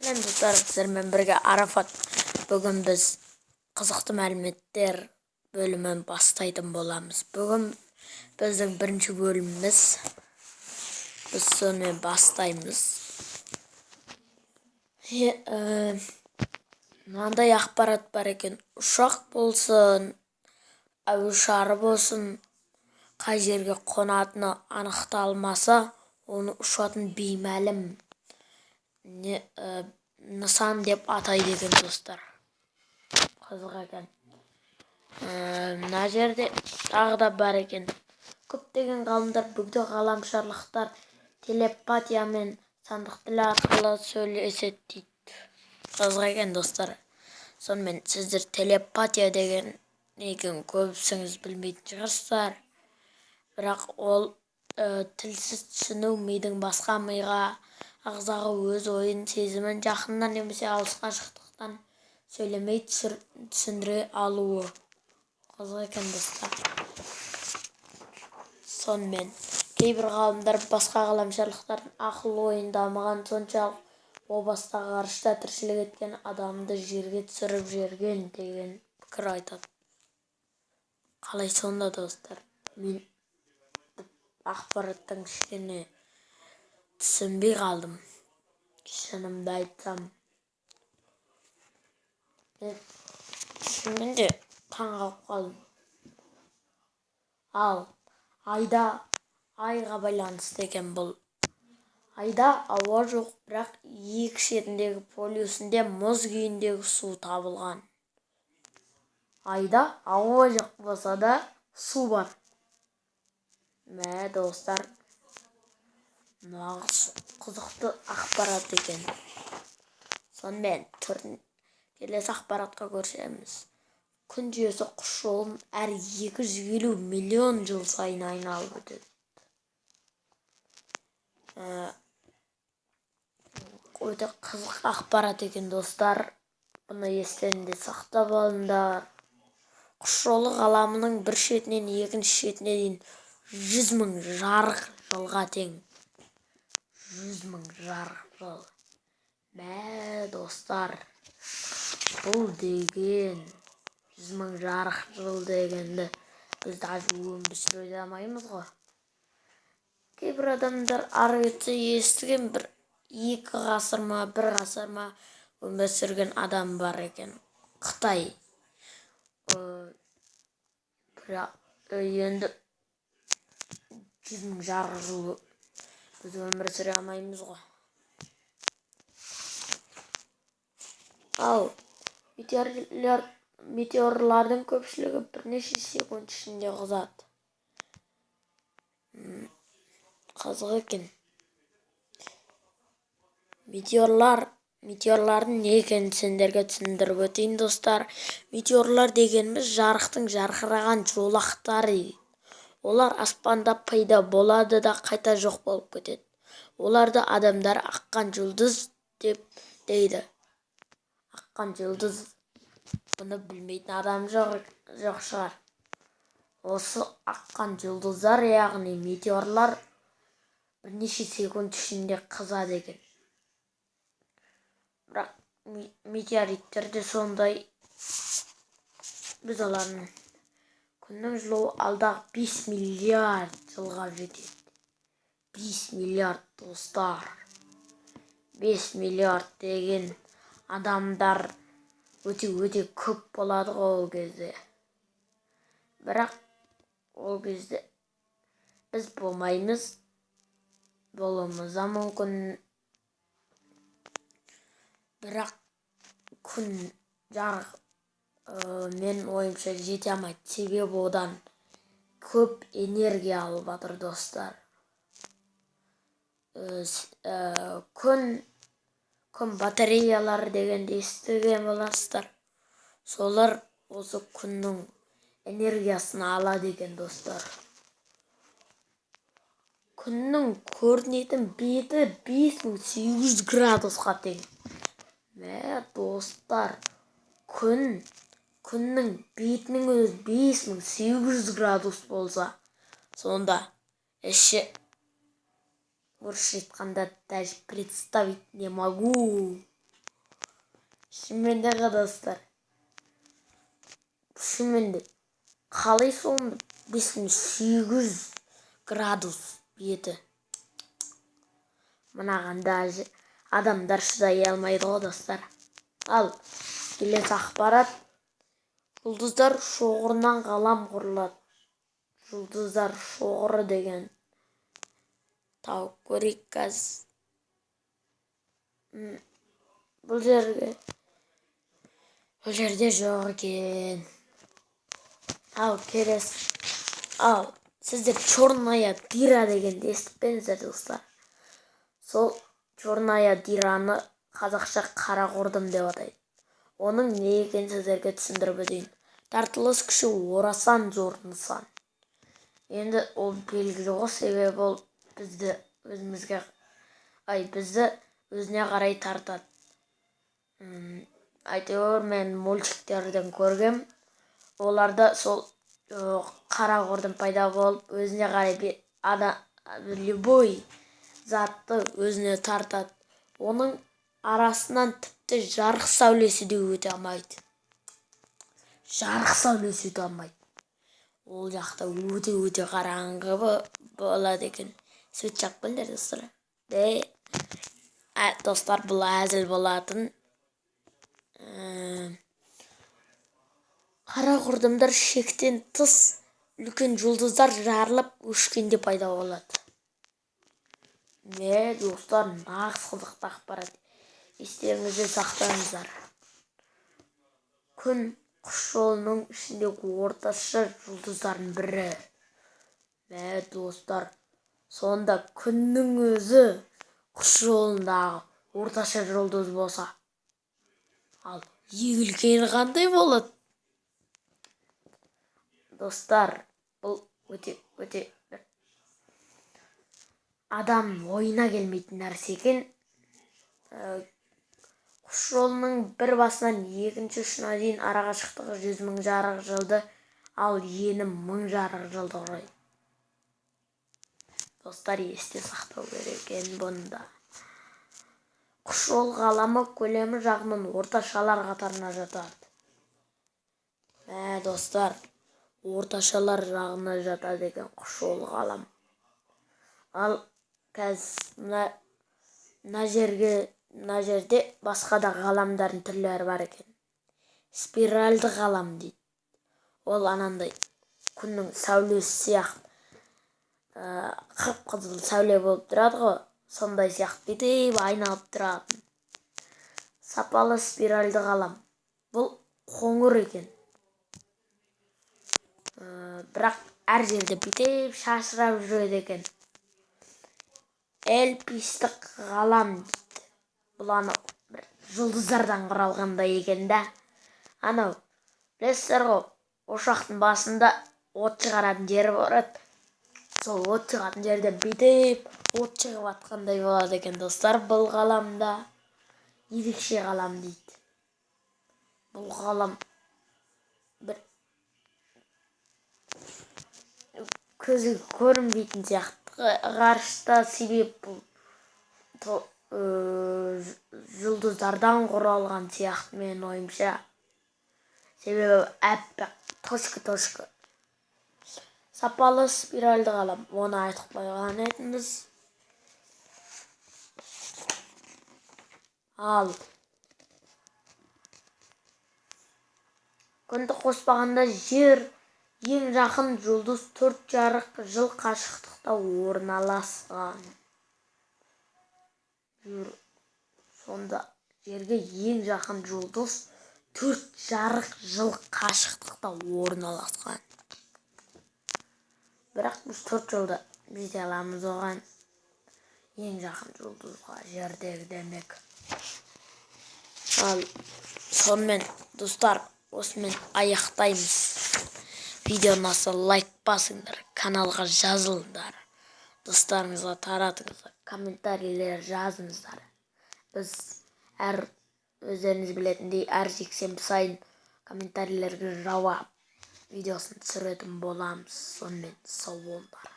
Сәлем, достар! Сіздермен бірге Арафат. Бүгін біз қызықты мәліметтер бөлімін бастайтын боламыз. Бүгін біздің бірінші бөліміміз, біз сонымен бастаймыз. Мынандай ақпарат бар екен: ұшақ болсын, әуе шары болсын, қай жерге қонатыны анықталмаса, оны ұшатын беймәлім не нысан деп атайды екен, достар. Қызық екен. Мына жерде тағы да бар екен: көптеген ғалымдар бөгде ғаламшарлықтар телепатия мен сандық тіл арқылы сөйлеседі дейді. Қызық екен, достар. Сонымен, сіздер телепатия деген не екенін көбісіңіз білмейтін шығарсыздар, бірақ ол тілсіз түсіну, мидың басқа миға, ағзаға өз ойын, сезімін жақыннан немесе алыс қашықтықтан сөйлемей түсіндіре алуы. Қызық екен, достар. Сонымен, кейбір ғалымдар басқа ғаламшарлықтардың ақыл ойын дамыған соншалық, о баста ғарышта тіршілік еткен адамды жерге түсіріп жіберген деген пікір айтады. Қалай сонда, достар? Мен ақпараттан кішкене түсінбей қалдым, шынымды айтсам. Мен шынымен де таң қалып қалдым. Ал айда, айға байланысты екен бұл. Айда ауа жоқ, бірақ екі шетіндегі полюсінде мұз күйіндегі су табылған. Айда ауа жоқ болса да, су бар. Мә, достар, нағыз қызықты ақпарат екен. Сонымен, келесі ақпаратқа көшеміз. Күн жүйесі құс жолын әр 250 миллион жыл сайын айналып өтеді. Өте қызық ақпарат екен, достар. Бұны естеріңде сақтап алыңдар. Құс жолы ғаламының бір шетінен екінші шетіне дейін 100 000 жарық жылға тең. 100 000 жарық жыл! Мә, достар, бұл деген 100 000 жарық жыл дегенді біз даже өмір сүре де алмаймыз ғой. Кейбір адамдар ары кетсе, естіген, бір 2 ғасыр ма, бір ғасыр ма өмір сүрген адам бар екен, Қытай. Бірақ енді 100 000 жарық жыл біз өмір сүре алмаймыз ғой. Ал метеорлардың көпшілігі бірнеше секунд ішінде қызады. Қызық екен. Метеорлардың не екенін сендерге түсіндіріп өтейін, достар. Метеорлар дегеніміз жарықтың жарқыраған жолақтары. Олар аспанда пайда болады да, қайта жоқ болып кетеді. Оларды адамдар аққан жұлдыз деп дейді. Аққан жұлдыз, бұны білмейтін адам жоқ шығар. Осы аққан жұлдыздар, яғни метеорлар, бірнеше секунд ішінде қызады екен. Бірақ метеориттер де сондай. Біз олардың Күннің жылуы алдағы 5 миллиард жылға жетеді. 5 миллиард, достар! 5 миллиард деген адамдар өте өте көп болады ғой ол кезде. Бірақ ол кезде біз болмаймыз, болуымыз да мүмкін. Бірақ күн жарық, менің ойымша, жете алмайды, себебі одан көп энергия алып жатыр, достар. Күн батареялары дегенді естіген боларсыздар. Солар осы күннің энергиясын алады екен, достар. Күннің көрінетін беті 5800 градусқа тең. Мә, достар, күннің бетінің өзі 5800 градус болса, сонда іші, орысша айтқанда, даже представить не могу. Шынымен де ғой, достар. Шынымен де. Қалай сонда 5800 градус беті? Мынаған даже адамдар шыдай алмайды ғой, достар. Ал келесі ақпарат: жұлдыздар шоғырынан ғалам құрылады. Жұлдыздар шоғыры деген тауып көрейік қазір. Бұл жерде жоқ екен. Ал келесі, ал сіздер черная дыра дегенді естіп пе едіңіздер, достар? Сол черная дыраны қазақша қара құрдым деп атайды. Оның не екенін сіздерге түсіндіріп өтейін. Тартылыс күші орасан зор нысан. Енді ол белгілі ғой, себебі ол бізді өзімізге, ай, бізді өзіне қарай тартады. Әйтеуір мен мультиктерден көргем, оларда сол қара құрдым пайда болып, өзіне қарай любой затты өзіне тартады. Оның арасынан тіпті жарық сәулесі де өте алмайды. Жарық сәулесі өте алмайды. Ол жақта өте өте қараңғы болады екен. Свет жағып келіңдер, достар. Де, достар, бұл әзіл болатын. Қара құрдымдар шектен тыс үлкен жұлдыздар жарылып өшкенде пайда болады. Ме, достар, нағыз қызықты ақпарат. Естеріңізде сақтаңыздар. Күн құс жолының ішіндегі орташа жұлдыздардың бірі. Мә, достар, сонда күннің өзі құс жолындағы орташа жұлдыз болса, ал ең үлкені қандай болады? Достар, бұл өте өте бір адам ойына келмейтін нәрсе екен. Құс жолының бір басынан екінші ұшына дейін арақашықтығы 100 000 жарық жылды, ал ені 1000 жарық жылды құрайды. Достар, есте сақтау керек екен бұны. Құс жолы ғаламы көлемі жағынан орташалар қатарына жатады. Мә, достар, орташалар жағына жатады екен құс жолы ғалам. Ал қазір мына жерге, мына жерде басқа да ғаламдардың түрлері бар екен. Спиральді ғалам дейді. Ол анандай күннің сәулесі сияқты қып қызыл сәуле болып тұрады ғой, сондай сияқты бүйтіп айналып тұратын сапалы спиральді ғалам. Бұл қоңыр екен, бірақ әр жерде бүйтіп шашырап жүреді екен. Эллиптік ғалам дейді. Бұл анау бір жұлдыздардан құралғандай екен да. Анау білесіздер ғой, ошақтың басында от шығаратын жері болады. Сол от шығатын жерден бүйтіп от шығып жатқандай болады екен, достар. Бұл ғаламда ерекше ғалам дейді. Бұл ғалам бір көзге көрінбейтін сияқты ғарышта, себеп бұл жұлдыздардан құралған сияқты менің ойымша, себебі аппақ точка точка. Сапалы спиральді ғалам, оны айтып қойған едіңіз. Ал күнді қоспағанда жер ең жақын жұлдыз 4 жарық жыл қашықтықта орналасқан. Сонда жерге ең жақын жұлдыз 4 жарық жыл қашықтықта орналасқан. Бірақ біз 4 жылда жете аламыз оған, ең жақын жұлдызға жердегі, демек. Ал сонымен, достар, осымен аяқтаймыз. Видео ұнаса, лайк басыңдар, каналға жазылыңдар, достарыңызға таратыңыздар, комментарийлер жазыңыздар. Біз әр, өздеріңіз білетіндей, әр жексенбі сайын комментарийлерге жауап видеосын түсіретін боламыз. Сонымен, сау болыңдар.